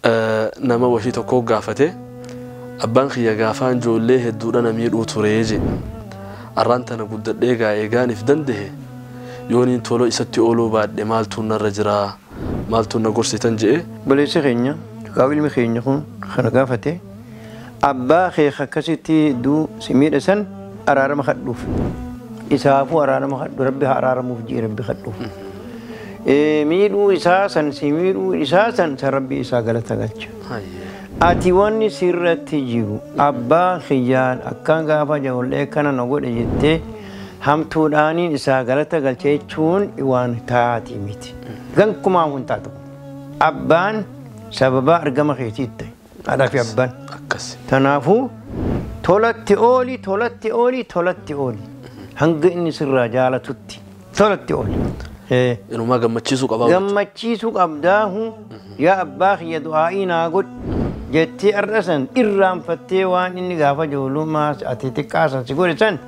Nama wahii tokko gaafate abbaan kiyya gaafaan ijoollee hedduudha na miidhuu turee je. Arraan tana guddadhee gaa eegaaniif danda'e yooniin tola isatti ooluu baadhe maaltu narra jira maaltu na gorsitan je'e. Obboleessi keenya yookaan ilmi keenya kun kana gaafate abbaa kee akkasitti hedduu si miidhe san araarama kadhuuf. Isaafuu araarama kadhu rabbi haa araaramuuf jee rabbi kadhuuf. Miidhuu isaa san si miidhuu isaa san san rabbi isaa galata galcha. Ati wanni sirratti jiru abbaa kiyyaan akkaan gaafa ijoollee kana na godhe jettee hamtuudhaaniin isaa galata galcha jechuun waan taati miti. Gankumaa hin taatu. Abbaan sababa argama keetiitti ta'e. Haadhaa fi abbaan. Akkas. Kanaafuu tolatti ooli tolatti ooli tolatti ooli hanga inni sirraa jaalatutti tolatti ooli. Inumaa gammachiisuu qabaa. Gammachiisuu qabdaahu yaa abbaa kiyya du'aa'ii naa godhi jettee har'a san irraanfattee waan inni gaafa ijoollummaa ati xiqqaa san si godhe san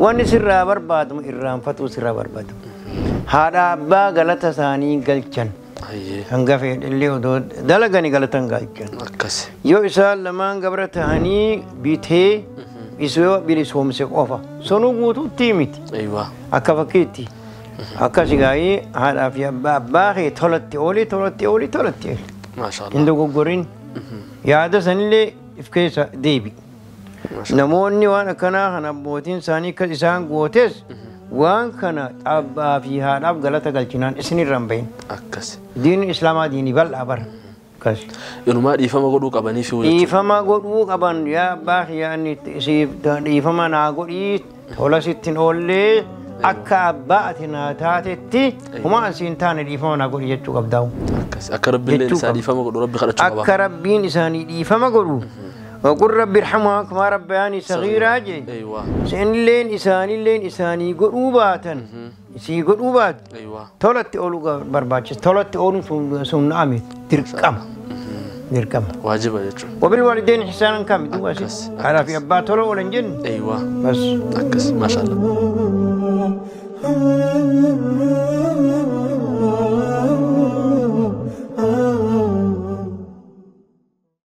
wanni sirraa barbaadamu irraanfatuu sirraa barbaadamu. Haadha abbaa galata isaanii galchan. Hanga fedhillee odoo dalagani galatan galchan. Akkas. Yoo isaan lamaan gabra ta'anii bitee isoo bilisoomse qofa sunuu guutuutti miti. Akka fakkiitti. Akkas gaa'ii haadhaa fi abbaa kee tolatti ooli tolatti ooli tolatti ooli. Maashaallah. Hin dogoggorin. Yaada sanillee if keessa deebi. Namoonni waan akkanaa kana abbootiin isaanii akkas isaan gootes waan kana abbaa fi haadhaaf galata galchinaan isinirra hin bahin. Akkas. Diinni islaamaa diinii bal'aa bara. Akkas. Inumaa dhiifama godhuu qabanii fi Dhiifama godhuu qaban yaa abbaa kiyya inni siif dhiifama naa godhii tola sitti hin oollee akka abbaa ati naa taatetti homaa an siin taane dhiifama naa godhi jechuu qabdaa'u. Akkas. Akka rabbiin Jechuu isaa qaba. dhiifama godhu rabbi kadhachuu qaba. Akka rabbiin isaanii dhiifama godhu. وقل رب ارحمها كما ربياني صغيرا جي. Isinilleen isaanilleen isaanii godhuu baatan isii godhuu baat tolatti ooluu barbaachisa. Tolatti ooluun sun miti dirqama. Dirqama. Waajiba jechuudha. وبالوالدين إحسانا kam duuba Akkas, haadhaa fi abbaa tola oolan jennu. Eeywa. Bas. Akkas. Maashaallah.